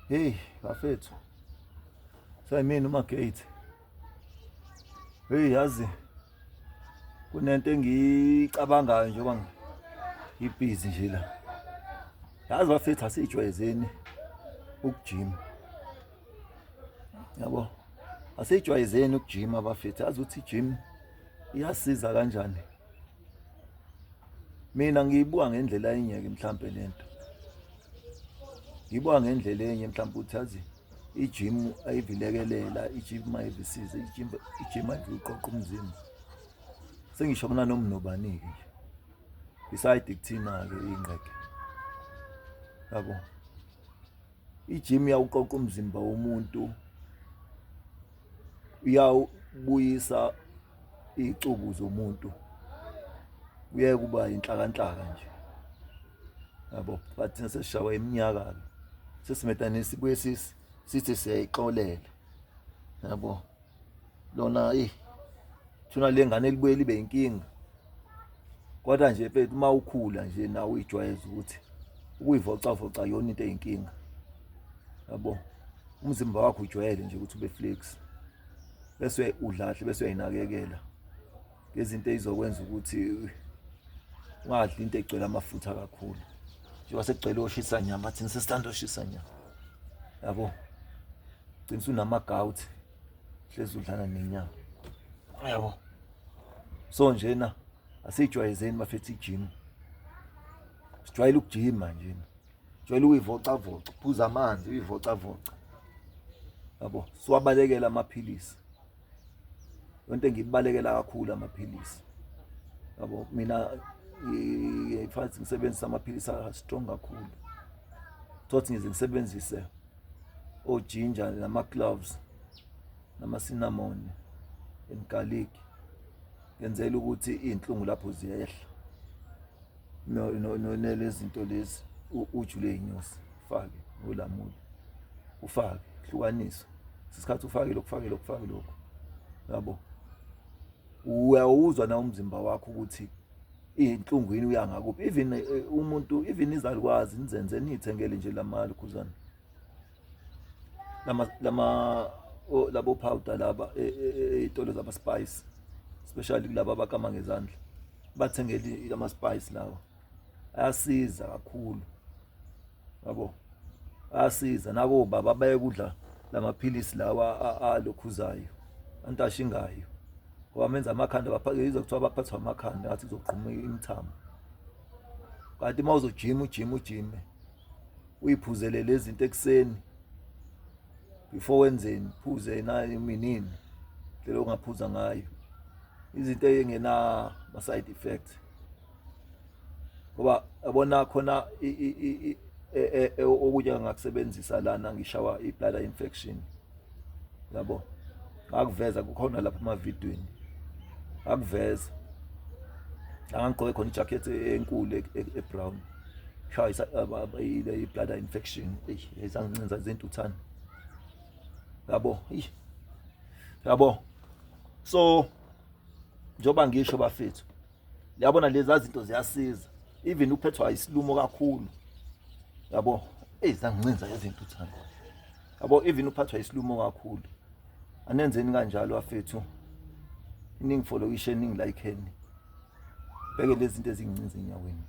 Hey bafethu. Sayimina uMagate. Hey yazi kunento engiyicabangayo njengoba ngibhizi nje la. Yazi bafethu asijwayezeni ukujima. Yabo. Asijwayezeni ukujima bafethu. Yazi ukuthi gym iyasiza kanjani. Mina ngiyibuka ngendlela enye-ke mhlampe lento. Ngiyibuka ngendlela enye mhlampe ukuthi yazi ijimu ayivilekelela, ijimu ayivisiza, ijimu ijimu ayiviqoqa umzimba. Sengisho kunanoma nobani-ke nje. Beside kuthina-ke iy'ngqeke. Yabo. Ijimu iyawuqoqa umzimba womuntu. Iyawubuyisa izicubu zomuntu. Kuyeke kuba inhlakanhlaka nje. Yabo, but thina sesishawa iminyaka-ke. Sesimetanisa sibuye sithi siyayixolela. Yabo. Lona eyi thuna lengane libuye libe inkinga. Kodwa nje mfethu uma ukhula nje nawe uyijwayeza ukuthi ukuyivocavoca yona into eyinkinga. Yabo. Umzimba wakho ujwayele nje ukuthi ube flex. Bese udla kahle bese uyayinakekela ngezinto ezizokwenza ukuthi ungadli into egcwele amafutha kakhulu. Njengoba sekugcwele oshisa nyama thina sesithanda oshisa nyama. Yabo. Gcina usunama-gout hlezi udlana nenyama. Yabo. So njena asijwayezeni bafethu ijim. Sijwayele ukujima njena. Jwayele ukuyivocavoca, phuza amanzi uyivocavoca. Yabo, siwabalekela amaphilisi. Yonke ngibalekela kakhulu amaphilisi. Yabo, mina ngifanele ngisebenzise amaphilisi a strong kakhulu. Thothi ngize ngisebenzise o-ginger nama-cloves nama-cinnamon and garlic ngenzela ukuthi iy'nhlungu lapho ziyehla nelezinto lezi uju ley'nyosi ufake nolamula ufake hlukanisa isikhathi ufake lokhu ufake lokhu ufake lokhu yabo uyawuzwa na umzimba wakho ukuthi iy'nhlungwini uya ngakuphi even eh, umuntu even izalukwazi nizenze niyithengele nje lamali khuzana lama lama labo powder laba ey'tolo e, e, zama-spice especially kulaba abakama ngezandla bathengele ama-spice lawa ayasiza kakhulu yabo ayasiza nako baba baye kudla lamaphilisi lawa alokhuzayo antashingayo ngoba menza amakhanda baphake izwa kuthiwa baphathwa amakhanda ngathi kuzogquma imithamo kanti uma uzojima ujime ujime uyiphuzele lezi zinto ekuseni before wenzeni phuze minini ndlela ongaphuza ngayo izinto ey'ngena ma-side effect ngoba yabona khona e, e, e, okunye ngakusebenzisa lana ngishawa i-bladder infection yabo ngakuveza kukhona lapha emavidweni ngakuveza angangigqoke khona ijacket enkulu e-brown shaya i-bladder infection eyi ezangincinza izintuthane yabo yabo so njengoba ngisho bafethu yabona lezi zinto ziyasiza even uphethwa isilumo kakhulu yabo eyi zangincinza izintuthane yabo even uphathwa isilumo kakhulu anenzeni kanjalo bafethu ningifollowishe ningilayikheni bheke lezi zinto ezingincinza enyaweni.